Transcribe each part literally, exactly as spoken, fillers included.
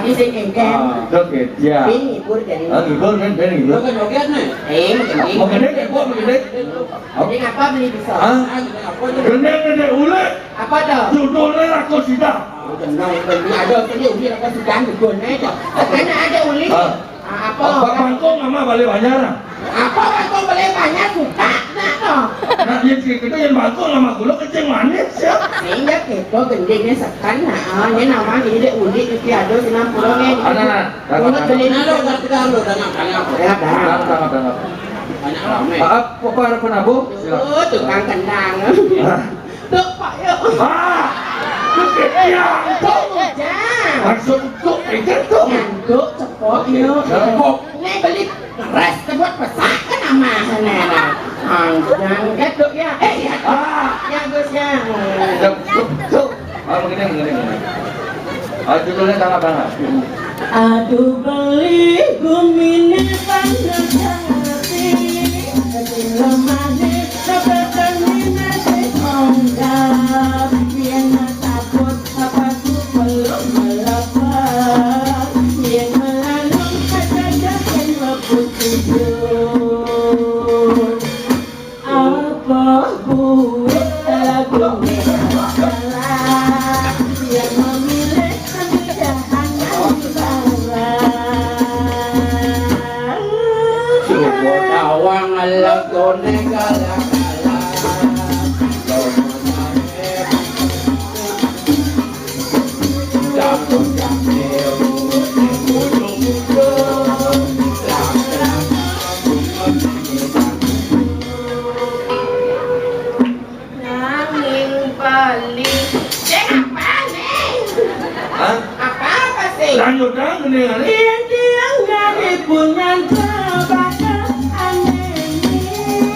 Ini sing engken. Ah, joget, ya. Ini ngibur jadi. Ah, ngibur, kan, kan ngibur. Joget-joget, nih. Eh, mungkin. Mungkin, ya, gua mungkin. Ini apa beli bisa? Hah? Gendeng Nenek Uli. Apa tuh? Judulnya Rakosida. Oh, gendeng, gendeng. Ada, ini uli Rakosida, judulnya itu. Karena ada uli. Ah. Ah, apa? Bangkong sama Balé Banjar. Apa bangkong Balé Banjar buka? Nah, toh. Nah, yang kayak gitu yang bangkong sama gula kencing manis ya. Sehingga kita gendingnya sekan, nah, ini nama ini deh uli, itu ada sinam purongnya. Anak, anak, anak, anak. Beli. Nah, lo ngerti kan, lo, tengah, tengah. Ya, dah. Tengah, tengah, tengah. Banyak ramai. Maaf, apa harapan Abu? Silakan. Oh, tukang kendang. Ah. Duk, Pak, yuk. Ah, duk, ya, duk. Jangan. Maksud duk, itu duk. Nyantuk, cepok, yuk. Cepok. Ini beli beras, buat pesak kan sama sana. Anjang, ya, duk, ya. Eh, ya, duk. Ah. Ya, Gus, ya. Duk, duk, duk. Ah, begini, begini, begini. Ah, judulnya tangkap tangan. Aduh beli gumine panas ati, sing lemah ni kebetan minate onggap. Yen takut apa ku peluk melepas, yen melalung kajajakan mlebu tidur. Apa buat lagu salah yang memilih pernikahan salah? Coba tawang lagone kalah-kalah. Nanging bali. Sing apa nih? Hah? Apa-apa sih? Lanjut dah, mendingan. Tiang-tiang dari punyan tebakar aneh.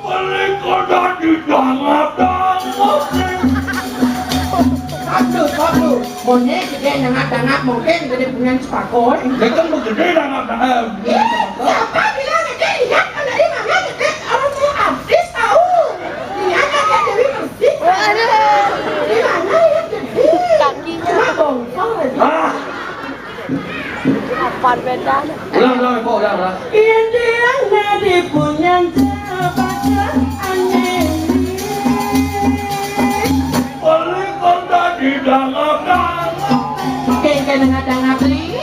Oleh kau dah didangap-dangap. Aduh, aduh. Monyet gede dangap-dangap, mungkin gede punyan sepakon. Dia kan begede dangap-dangap. Ih, siapa bilang gede? Lihat kan dari mana gede? Orang saya artis tahu. Lihat kan dia Dewi Persik. Aduh. Di mana ya gede? Kakinya. Cuma bongkol aja. Ah. Apa bedanya? Ulang, ulang, Mpok, ulang, ulang. Yen tiang dadi punyan cepat aneh. Oleh kau tadi dangap-dangap. Kengken dangap-dangap, Li.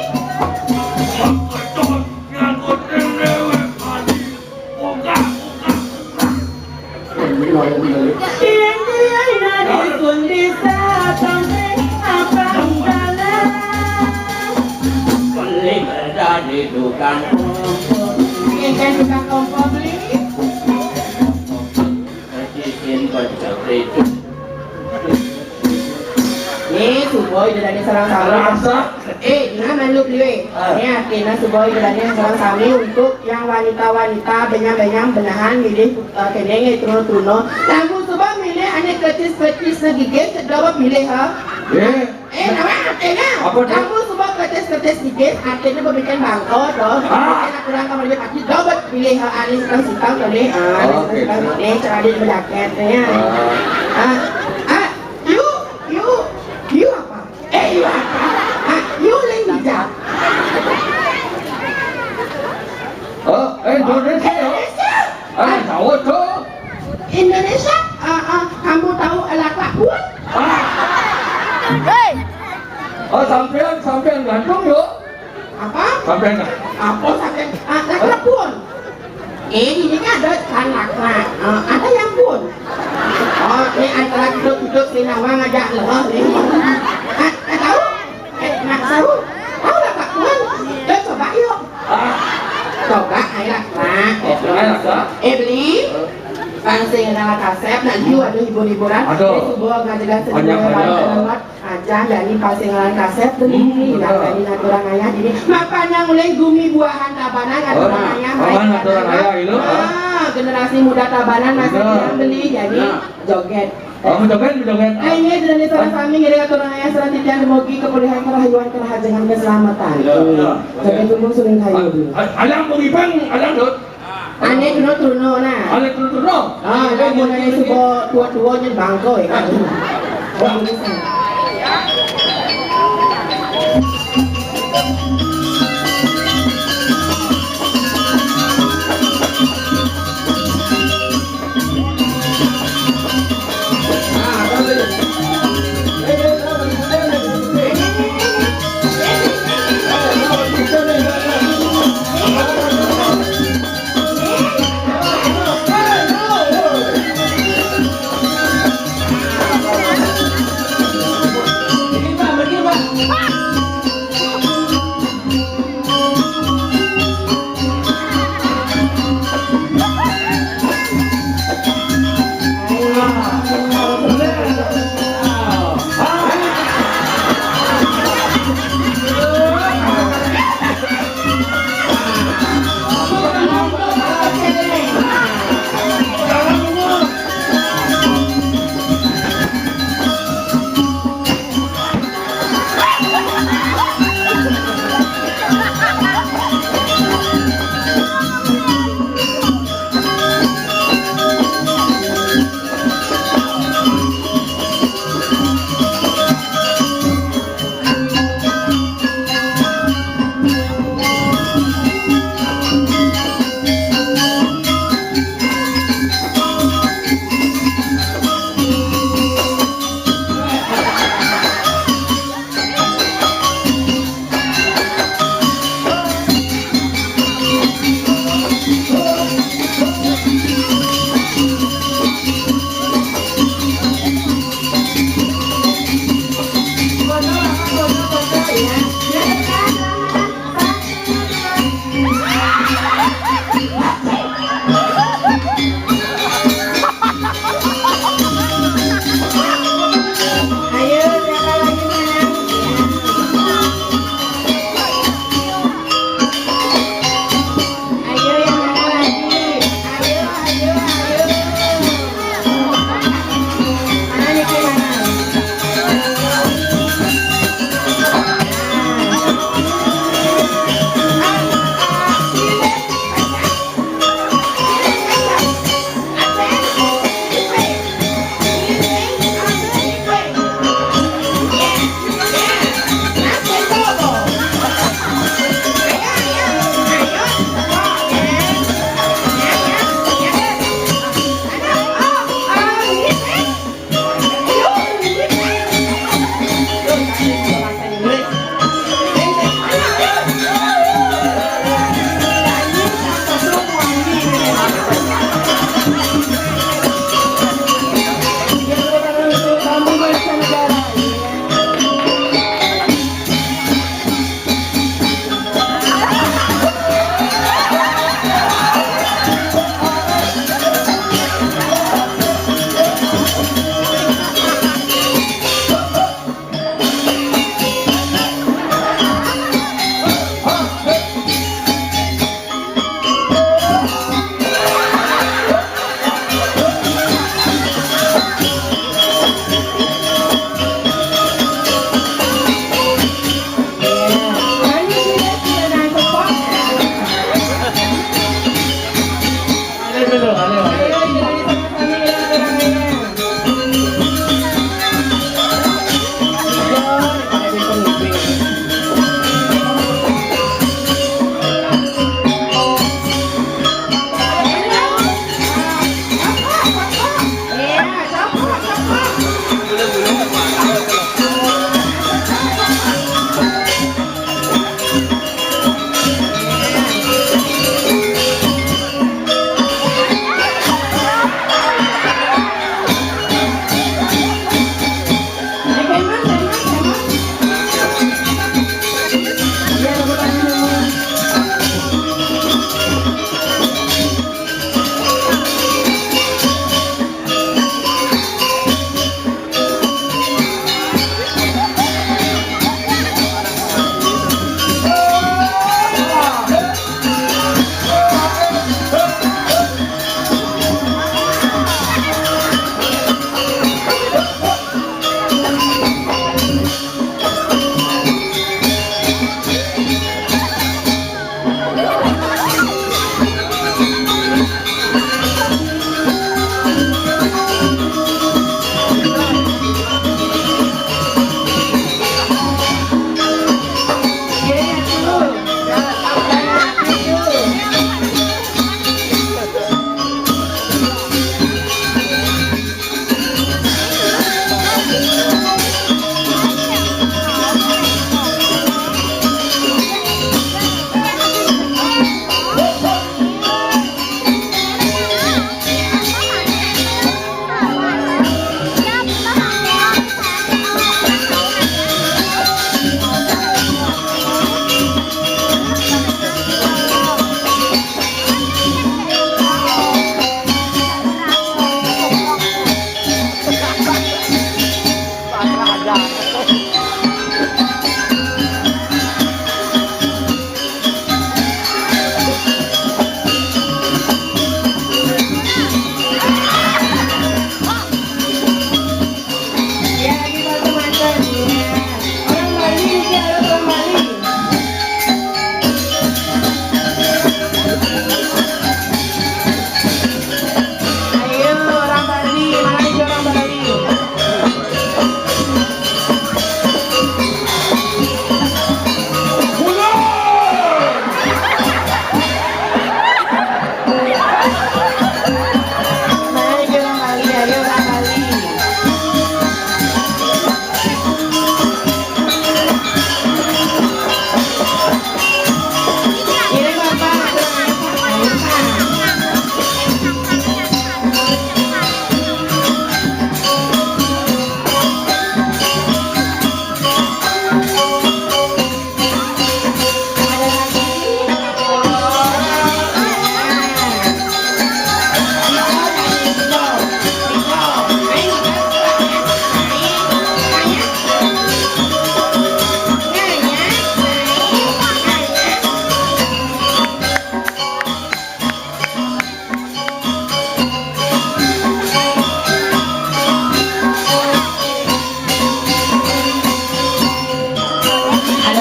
Betul, nyangkutin dewek tadi. Buka, buka, buka. Yen tiang dadi pun bisa sampai abang dalam. Beli tadi tukang kompor. Yen kan tukang kompor, Li. Cisin kocok itu. Nih, subuh ida dadi sareng sami. Rasa. Eh, nah, malu beli, weh. Ah. Nih, artinya subuh ida dadi sareng sami untuk yang wanita-wanita benyang-benyang benahan milih, eh, kene nggih, truno-truno. Lamun suba milih ane klecis-klecis negigis, sedaba milih, ha? Eh. Eh, nama artinya? Apa tuh? Lamun suba klecis-klecis negigis, artinya pemikiran bangko, toh. Ah. Pemikiran kurang kamar dia pasti dobet milih, ha, ane sitang-sitang, kene, ah, ane sitang-sitang, kene, cara dia berjaket, ya. Ah. Ah, ah, you, you, you apa? Eh, iya. Ah, you lain bijak. Oh, eh, Indonesia, ya? Indonesia. Ah, tahu tuh. Indonesia, ah, ah, kamu tahu alat lakun? Ah. Hei. Oh, sampean, sampean gantung, yuk. Apa? Sampean. Apa sampean? Ah, lakun. Eh, ini kan ada kan lakna. Ah, ada yang pun. Oh, ini antara duduk-duduk si Nawang aja loh nih. Ah, eh, tahu? Eh, nak tahu? Tahu lah Pak Tuan. Eh, coba yuk. Ah. Coba, ayo lah, Pak. Oh, ayo lah, Pak. Eh, beli. Pansing ngalah kasep, nak you ada hibur-hiburan. Aduh. Eh, subuh ngajelas banyak, banyak. Aja jadi pansing ngalah kasep beli. Hmm, betul. Jadi ngaturang ayah. Jadi makanya mulai gumi buahan Tabanan ngaturang ayah. Oh, ngaturang ayah, ilu. Ah, generasi muda Tabanan masih bilang beli. Jadi joget. Oh, joget, joget. Ayo, jadi sareng sami ngiring ngaturang ayah sareng titiang dumugi kepulihan, kerahayuan, kerahajengan, keselamatan. Iya, iya. Joget tembung suling kayu. Alang pengibang, alang dot. Ane truno-truno nah. Ane truno-truno. Ah, lamun ane suba tua-tua nyen bangko ya. Wah. Ayo, siapa lagi menang? Ayo, yang mana lagi? Ayo, ayo, ayo. Mana nih, mana?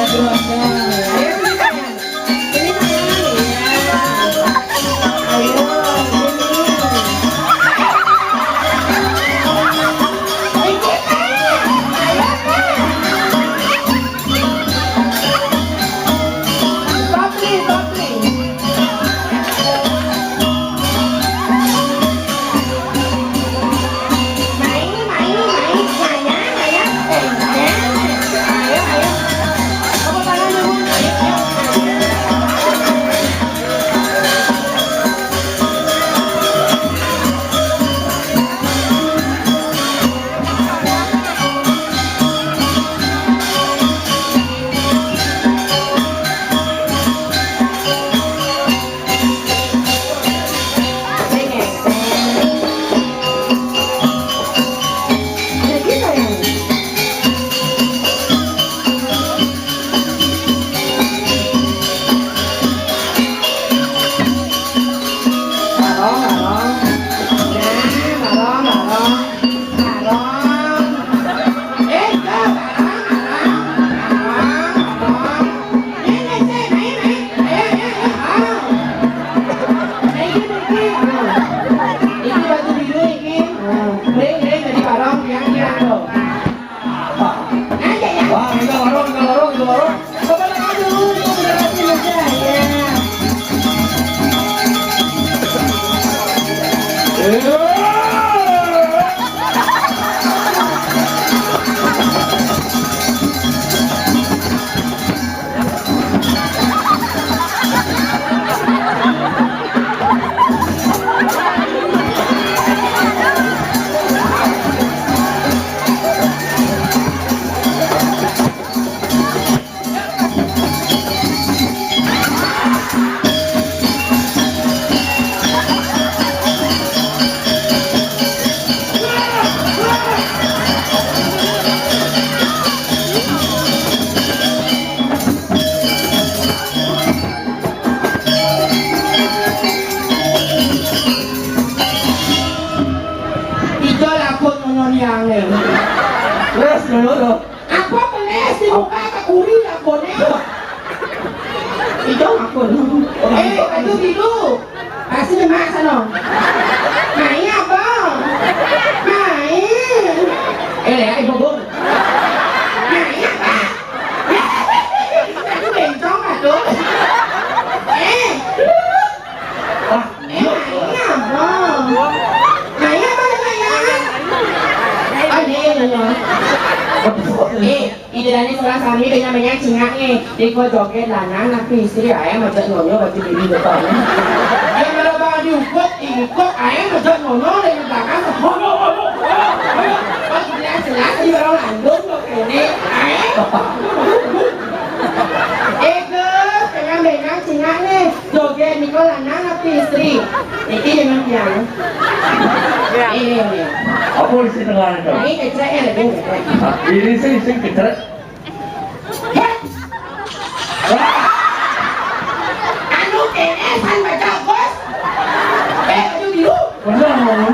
Brondong. Ayo, sini, sayang. Sini, sayang. Iya. Ayo, sini. Ini, Kak. Ayo, Kak. Softly, softly. Mai, mai, mai, maya, maya, eh, eh, ayo, ayo. Tepuk tangan dulu, ayo, ayo. Barong, barong. Nah, barong, barong. Barong. Eh, barong, barong. Barong, barong. Ini, ini, ini, ini. Ayo, ayo, ayo. Nah, iki, iki. Nah. Iki baju biru iki. Nah, ring, ring, jadi barong, yang, yang, tuh. Nah, ya, ya. Wah, kita barong, kita barong, kita barong. Coba lagi dulu, itu generasi muda, ya. Ijo lakon nyonya liane. Terus dulu tuh. Apa keles di muka kekuri lakone? Ijo lakon. Eh, aduh, bidu. Pasti nyemak sana. Mai apa? Mai. Eh, ya, ibu, Bu. Mai apa? Aku bencong, aduh. Eh. Ah, eh, mai apa? Mai apa, mai apa? Oh, iya, iya, iya. Eh, Ida dane sekolah sami benyang-benyang cingak nge. Iko joget lanang, aku istri, ae majak nyonya baju biru depan. Dia malah bakal diukut, ikut, ae majak nyonya dari belakang. Ayo, ayo, ayo, ayo. Pas jelas-jelas di orang landung kok ini. Ae. Iko benyang-benyang cingak nge. Joget niko lanang apa istri? Iki jeneng pian. Ini, ini. Apa isi tengah itu? Ini kecek ya, ini kecek. Ini sih, sih kecek. Heh. Anu kene san baca, Bos. Eh, baju biru. Bener,